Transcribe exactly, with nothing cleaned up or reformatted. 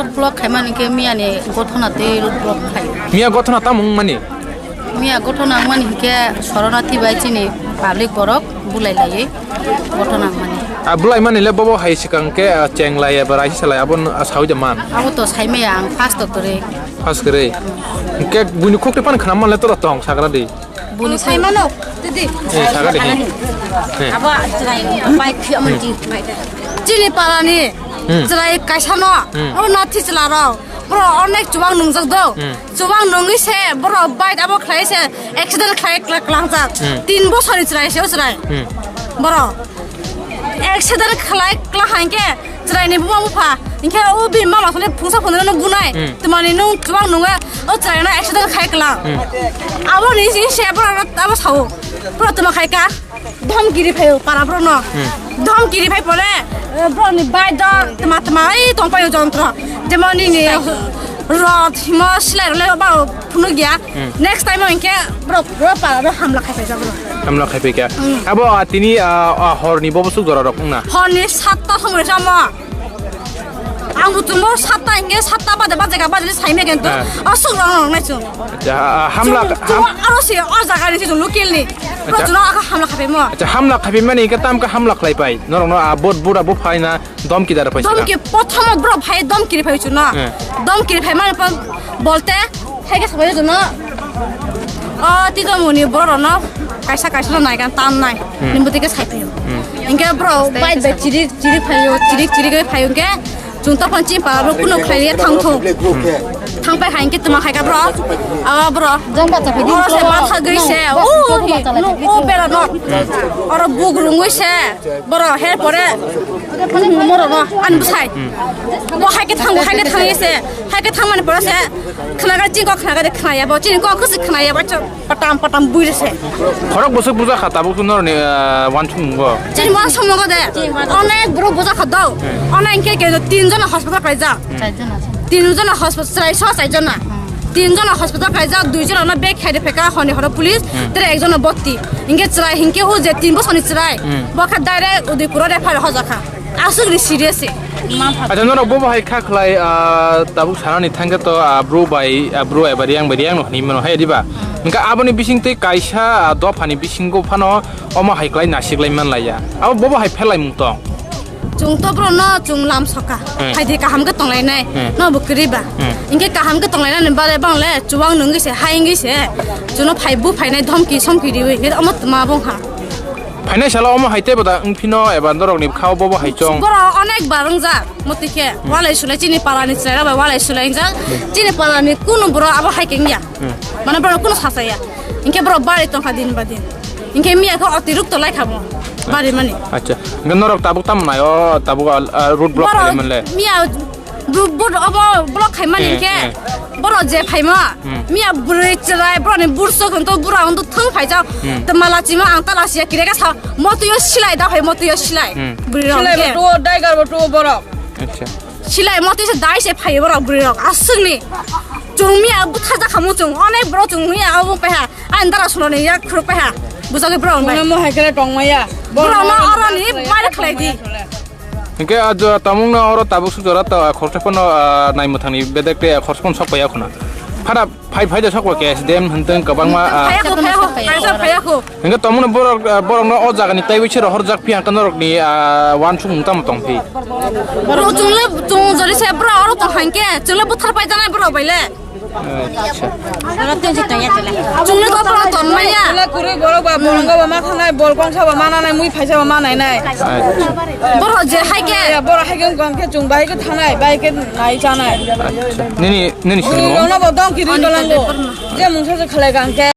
Road block khaimani khe miyani gothona tei road block khai. Miya gothona tamo wngmani? Miya gothona wngmani hinkhe Soronati bai chini public borok bulai laiwi gothona wngmani. A bulai mani le bobo hai swkang khe, ah, cheng lai eba raisi salai abo, ah, sawi de man. Abo to saimaya ang first to kwrwi. First kwrwi. Hinkhe buini khukti phano khwnam man le to tong sagra di. Buni sai mano, didi. Eh, saga de, he. He. Abo chwrai, bai, khi, amon, ji, bai, da. Chini parani, Hmm. chwrai kaisa no, Hmm. o nathi chwla rok. Bro, onek chubang nungjak do. Hmm. Chubang nungwi se, bro, bai, abo khlai se, accident khlai, kla-, klangjak. Hmm. Tin bosori chwrai se, o chwrai. Hmm. Bro. Accident khlai kla hangke chwraini buma bupha. Hinkhe o bini mama sone phungsa phunsa no bunai. Hmm. Twmani nung chubang nunga o chwraino accident khai kla. Hmm. Aboni si se bro abo sao. Bro tuma khai ka. Dhomki ri phaio para bro no. Hmm. Dhomki ri phai pore, eh, bro ni bai do tuma tuma ei tong paio jontro. Jemon ni ni rod himo slai role ba phunu gya. Hmm. Next time hinkhe bro, bro para bro hamla khai phaija bro. Hamla khai phaikha. Hmm. Abo, ah, tini, ah, ah, horni bobo suk jora rok wngna? Horni satta somoi samo. Ang butumo satta hinkhe satta bade bade ka bade sai me kento. He. Asuk rong rong nai chung. Acha, ah, hamla, chung, ham- chung aro se o jaga ni chung local ni. Bro, acha. Chung aka hamla khai phaimo. Acha, hamla khai phaimani hinkhe tam ka hamla khlai pai. Norok no, ah, bot bura bo phaina. Domki dara paisa. Domki, prothom bro phai domki ri phai chuno. Eh. Domki ri phai mani pon bolte, hai ke sabai chuno. O, ti do muni bro no, kaisa kaisa no nai kan tan nai. Hmm. Nimbo tike sai phaio. Hmm. Inke bro, bai bai chiri, chiri phaio, chiri, chiri ke phaio ke. Chunta pon chi pa ro kuno khai ye thang thung. Hmm. Thang pai hai ke tuma khai ka bro. Awa bro. Jang ka cha phi. Oro se ma tha gri se. O, o bera no. Hmm. Oro bugrung gri se. Boro her pore, hmm, moro no, ani bwsai. Hmm. Bo hai ke thang, bo hai ke thang ese, hai ke thang mani pore se, khnaga chini kok khnaga de khnaya bo, chini kok kusi khnaya bo, chok patam patam bui se. Khorok bwswk buja kha tabuk norni, ah, wansukmung bo. Chini wansukmung de, onek bro buja kha do, onek ke ke tin jona hospital kai ja. Tin jona hospital, chwrai so chai jona. Tin jona hospital kaijak, dui jona no bag khai de pheka honi horo police, hmm, tere ek jona botti. Inge chwrai hinkhe o je tin bosoni chwrai, hmm, bo kha direct Udaipur o refer hojakha. Aswk ni serious se. Acha norok bo bo hai kha khlai, ah, tabuk sanani thangkhe to, ah, bro bai, ah, bro bai bari yang bari yang no hini mano hai diba. Hingke aboni bising tei kaisa, ah, dophani bisingo phano omo hai khlai nasik lai man laiya. Abo bo bo hai phelai mung tong. Chwng to bro no chwng lam soka. Hmm. Phaidi kaham khe tonglainai. Hmm. No bo kwrwi ba. Hmm. Hinkhe kaham khe tonglainani bare bang le chuwang nungwi se, hai wngwi se. Chuno phai bu phainai dhomki somki riwi. Hinkhe omo tma bong ha. Phainai salo omo hai tei boda wng phino eba norok ni khao bobo hai chong. Boro onek bar wngjak. Motwi khe, hmm, walai sulai chini para ni chwrai rok bai walai sulai wngjak. Hmm. Chini para ni kunu boro abo hai khe wngya. Hmm. Mane boro kunu sasaya. Hinkhe boro bari tongkha din ba din. Hinkhe miya khe otirukto lai kha bo. Bari mani. Acha. Hinkhe norok tabuk tamo nai o tabuk, ah, road block boro khai mani le. Miya bu-, bu-, obo block khai mani, eh, hinkhe, eh, boro je phaima. Hmm. Miya bwrwi chwrai boro ni burso khe to bura on to thang phai jao. Hmm. To mala chima ang tala siya kire ka sa motwi o silai da phai motwi o silai. Hmm. Bwrwi rok silai hinkhe. Bo to daigar bo to borok. Acha. Silai motwi se dai se phaio borok bwrwi rok aswkni. Chwng miya bwtha jakha muchung onek borok chwng miya abo paiha. Ani dara sunoni yak khuruk paiha. Bujagwi borok bai. Mo hai khe tong maya. Borok no oro ni mari khlai di. Hinkhe a jora tamung no oro tabuk su jora ta khorsa phano, ah, nai mwthang ni bedek te khorsa phano sok paiya khuna. Phara Phai phai de sokbo ke S D M hwntwng kwbangma, ah, phayakho, phayakho, kaisa phayakho. Hingke tongmani borok, ah, borokno o jagani taiwi se rohorjak phi hangke norokni, ah, wansukmung tamo tong phi? Bro, chwng le, chwng jori se bro, oro tong hangke, chwng le buthar pai janai bro bai le. Acha. Chwng le to bro ton maya. Chwla kwrwi borok ba, hmm, bolongo ba ma khanai, bol kongsa ba ma nanai, mui phaisa ba ma nainai. Acha. Bro je hai ke. Ya, boro hai ke wngkha hwnkhe chwng bai ke thanai, bai ke nai chanai. Acha. Nini, nini sini mo? Borokno bo dong kiri balango. Je mungsa se khalai kha hwnkhe.